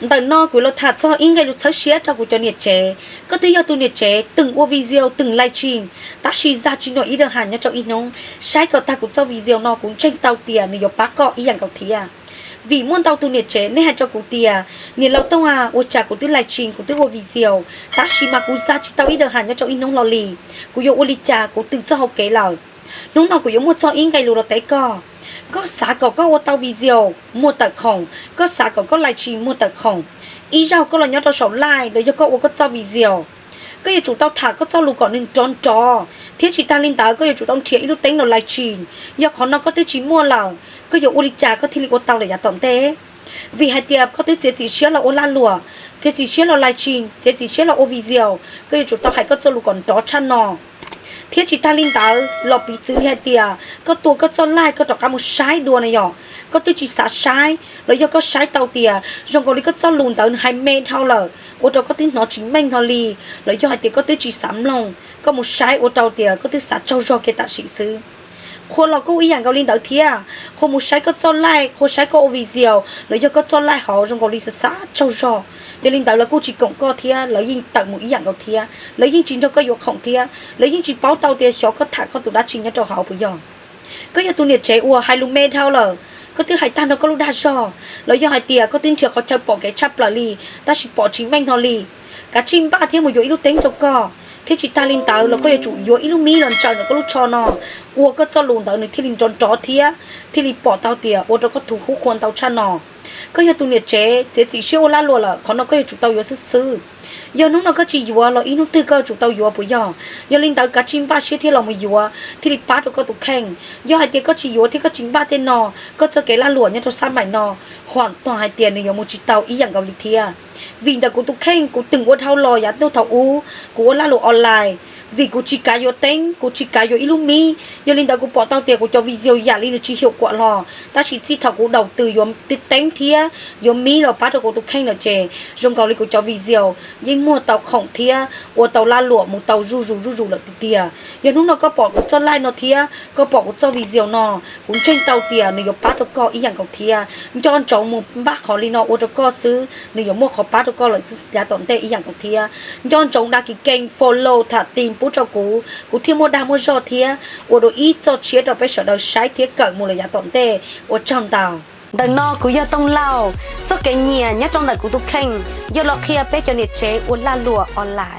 Ntawm no kuv los tham txog ib nqe lus txhawb siab rau kuv cov niam tsev. Koj twb yog tus niam tsev twb ua video twb live stream, tab sis zaj tsis noj ib dag ham nyob rau ib hnub. Saib kom tag kuv txoj video no kuv ntseeg tau tias nws yuav pab koj ib yam nkaus thiab. Vim muaj ntau tus niam tsev nej hais rau kuv tias, niam laus Tooj a, ua cas kuv twb live stream kuv twb ua video, tab sis mas kuv zaj tsis tau ib dag ham nyob rau ib hnub hlo li. Kuv yuav ua li cas kuv twb txoj hauv kev lawm. Hnub no kuv yuav muaj txog ib nqe lus los teb koj. Koj xav kom koj ua tau video muaj tawm khoom, koj xav kom koj live stream muaj tawm khoom, ib zaug koj los nyob rau saum live los yog koj ua koj txoj video, koj yuav tsum tau tham koj txoj lus kom nws nrov nrov, thiab tsis tag li ntawd koj yuav tsum tau nrhiav ib lub teeb los live stream. Yog qhov no koj twb tsis muaj lawm, koj yuav ua li cas koj thiaj li ua tau lawm yav tom ntej? Vim hais tias koj twb txiav txim siab los ua lag luam, txiav txim siab los live stream, txiav txim siab los ua video, koj yuav tsum tau hais koj txoj lus kom nrov tshaj no. Thiab tsis tag li ntawd los piv txwv li hais tias koj tua koj txoj live koj rov qab mus saib dua na yom, koj twb tsis xav saib los yog koj saib tau tias zoo nkaus li koj txoj lus ntawd nws hais me dhau lawm ua rau koj twb hnov tsis meej hlo li, los yog hais tias koj twb tsis xav mloog, koj mus saib ua rau tias koj twb xav tsaug zog kiag tam sim xwb. Qhua los kuj ib yam nkaus li ntawd thiab, qhua mus saib koj txoj live, qhua saib koj ua video los yog koj txoj live hauv zoo nkaus li xav xav tsaug zog, yog li ntawd lawv kuj tsis koom koj thiab, lawv yeej tawm mus ib yam nkaus thiab, lawv yeej tsis nrog koj yuav khoom thiab, lawv yeej tsis paub tau tias xyov koj tham koj tus dab tsi nyob rau hauv puas yog? Koj yog tus niam tsev uas hais lus me dhau lawm, koj twb hais tag nrho koj lub dag zog, los yog hais tias koj twb nrhiav qhov chaw pom kev tshaj plaws li, tab sis pom tsis meej hlo li, kav tsij npaj thiab mus yuav ib lub teeb rau koj, thiab tsis tag li ntawd los koj yuav tsum yuav ib lub mib los ntsaws ntawm koj lub tsho no, ua koj txoj lus ntawd nws thiaj li nrov nrov thiab thiaj li pom tau tias ua rau koj tus hub qhua ntau tshaj no. Koj yog tus niam tsev txiav txim siab ua lag luam lawm, qhov no koj yuav tsum tau yuav xwb xwb. Yog hnub no koj tsis yuav los ib hnub twg koj yuav tsum tau yuav puas yog? Yog li ntawd kav tsij npaj siab thiab los mus yuav thiaj li pab rau koj tus kheej. Yog hais tias koj tsis yuav thiab koj tsis npaj tej no, koj txoj kev lag luam nyob rau xab maim no, huam tuam hais tias nws yuav mus tsis tau ib yam nkaus li thiab. Vim ntawm kuv tus kheej kuv twb ua dhau los yav ntuj thaum ub, kuv ua lag luam online, vim kuv tsis kav yuav teeb, kuv tsis kav yuav ib lub mib, yog li ntawd kuv pom tau tias kuv cov video yam li nws tsis hiaum kuam hlo, tab sis txij thaum kuv daus tws yuav teeb thiab yuav mib los pab rau kuv tus kheej lawm ces zoo nkaus li kuv cov video yeej muaj tau khoom thiab ua tau lag luam mus tau zuj zus zuj zus lawm tiag tiag. Yog hnub no koj pom kuv txoj live no thiab koj pom kuv txoj video no, kuv ntseeg tau tias nws yuav pab rau koj ib yam nkaus thiab. Nco ntsoov mus npaj qhov li no ua rau koj xwb, nws yuav muaj qhov pab rau koj lawm xwb yav tom ntej ib yam nkaus thiab. Nco ntsoov dag kis keeg follow tham ti pub rau kuv, kuv thiaj muaj dag muaj zog thiab ua dua ib txoj tshiab rau peb sawv daws saib thiab kawm mus lawm yav tom ntej. Ua tsaug ntau. Ntawm no kuv yog Tooj Lauj, txoj kev nyiam nyob rau ntawm kuv tus kheej yog los qhia peb cov niam tsev ua lag luam online.